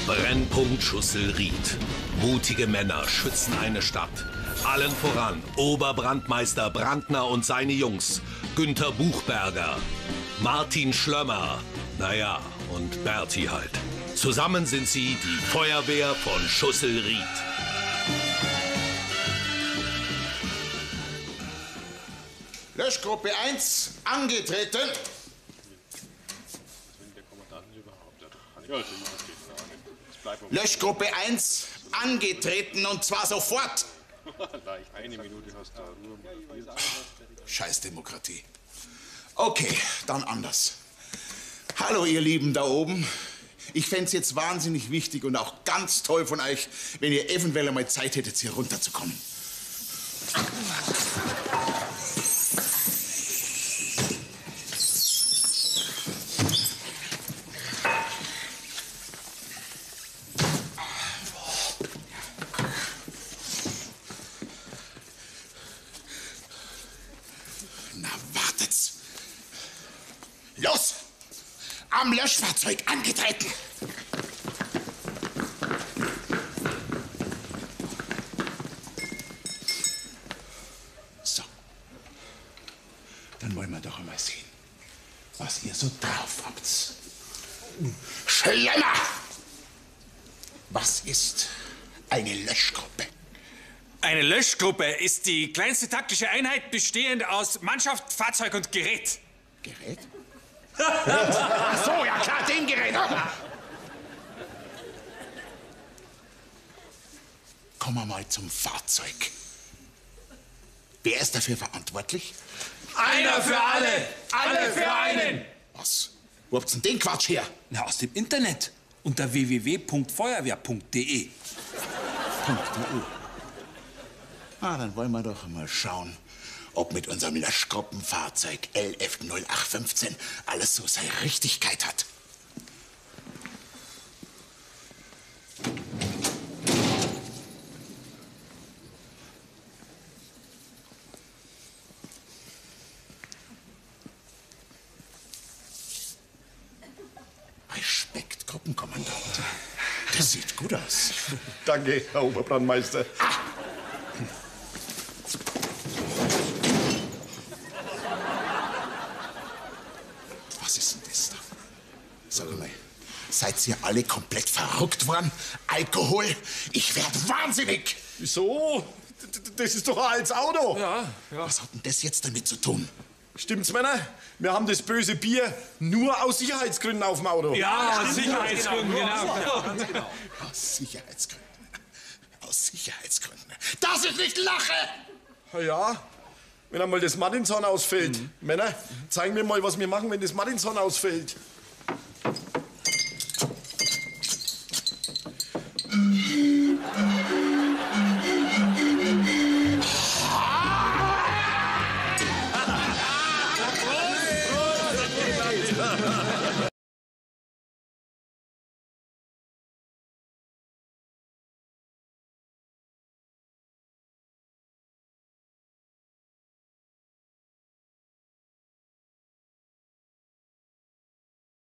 Brennpunkt Schusselried. Mutige Männer schützen eine Stadt. Allen voran Oberbrandmeister Brandner und seine Jungs. Günther Buchberger, Martin Schlömmer, naja, und Berti halt. Zusammen sind sie die Feuerwehr von Schusselried. Löschgruppe 1 angetreten. Löschgruppe 1 angetreten und zwar sofort. Scheiß Demokratie. Okay, dann anders. Hallo ihr Lieben da oben. Ich fänd's jetzt wahnsinnig wichtig und auch ganz toll von euch, wenn ihr eventuell einmal Zeit hättet, hier runterzukommen. Na, wartet's. Los! Am Löschfahrzeug angetreten! So. Dann wollen wir doch einmal sehen, was ihr so drauf habt. Schlemmer! Was ist eine Löschgruppe? Eine Löschgruppe ist die kleinste taktische Einheit, bestehend aus Mannschaft, Fahrzeug und Gerät. Gerät? Ach so, ja klar, den Gerät. Kommen wir mal zum Fahrzeug. Wer ist dafür verantwortlich? Einer für alle, alle für einen. Was? Wo habt ihr denn den Quatsch her? Na, aus dem Internet. Unter www.feuerwehr.de. .de. Ah, dann wollen wir doch mal schauen, ob mit unserem Löschgruppenfahrzeug LF 0815 alles so seine Richtigkeit hat. Respekt, Gruppenkommandant. Das sieht gut aus. Danke, Herr Oberbrandmeister. Ah. Was ist denn das da? Sag mal, seid ihr alle komplett verrückt worden? Alkohol? Ich werd wahnsinnig! Wieso? Das ist doch ein altes Auto. Ja, ja. Was hat denn das jetzt damit zu tun? Stimmt's, Männer? Wir haben das böse Bier nur aus Sicherheitsgründen auf dem Auto. Ja, aus Sicherheitsgründen, genau. genau. Aus Sicherheitsgründen. Aus Sicherheitsgründen. Dass ich nicht lache! Na ja, wenn einmal das Martinshorn ausfällt. Mhm. Männer, zeigen mir mal, was wir machen, wenn das Martinshorn ausfällt.